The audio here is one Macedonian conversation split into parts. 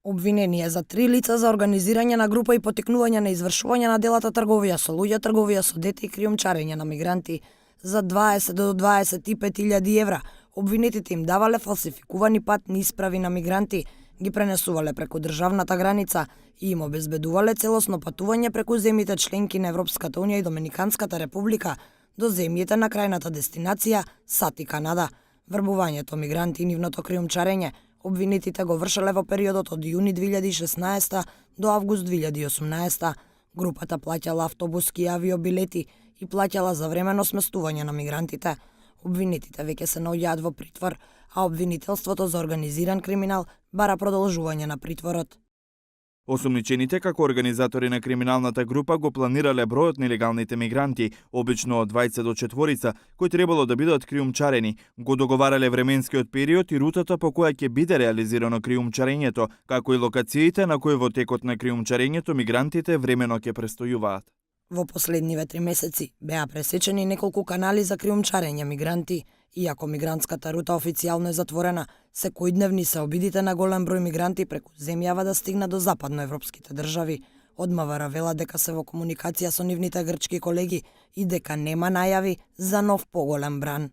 Обвинени е за 3 лица за организирање на група и поттикнување на извршување на делата трговија со луѓе, трговија со дете и криумчарење на мигранти. За 20 до 25.000 евра обвинетите им давале фалсификувани патни исправи на мигранти, ги пренесувале преку државната граница и им обезбедувале целосно патување преку земјите членки на Европската унија и Доминиканската република до земјите на крајната дестинација САД и Канада. Врбувањето мигранти и нивното криумчарење обвинетите го вршеле во периодот од јуни 2016 до август 2018. Групата плаќала автобуски и авиобилети и плаќала за временно сместување на мигрантите. Обвинетите веќе се наоѓаат во притвор, а обвинителството за организиран криминал бара продолжување на притворот. Осумничените како организатори на криминалната група го планирале бројот на илегалните мигранти, обично од 20 до 4, кои требало да бидат криумчарени, го договарале временскиот период и рутата по која ќе биде реализирано криумчарењето, како и локациите на кои во текот на криумчарењето мигрантите времено ќе престојуваат. Во последниве 3 месеци беа пресечени неколку канали за криумчарење мигранти. Иако мигрантската рута официјално е затворена, секојдневни се обидите на голем број мигранти преку земјава да стигнат до западноевропските држави. Од МВР вела дека се во комуникација со нивните грчки колеги и дека нема најави за нов поголем бран.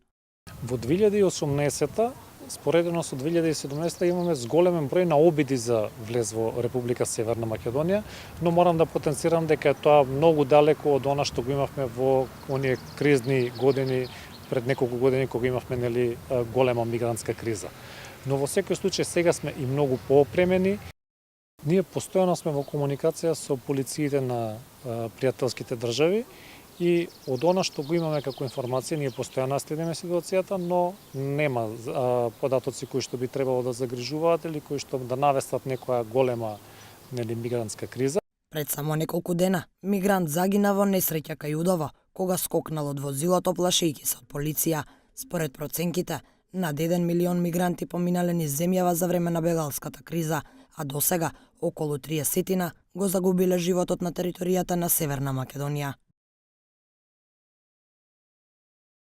Во 2018 споредено со 2017 имаме зголемен број на обиди за влез во Република Северна Македонија, но морам да потенцирам дека е тоа многу далеко од она што го имавме во оние кризни години пред неколку години кога имавме голема мигрантска криза. Но во секој случај сега сме и многу поопремени. Ние постојано сме во комуникација со полициите на пријателските држави и од она што го имаме како информација, ние постојано следиме ситуацијата, но нема податоци кои што би требало да загрижуваат или кои што да навестат некоја голема мигрантска криза. Пред само неколку дена, мигрант загина во несреќа кај Удово, кога скокнал од возилото плашејќи се од полиција. Според проценките, над 1 милион мигранти поминале низ земјава за време на бегалската криза, а досега околу 30 го загубиле животот на територијата на Северна Македонија.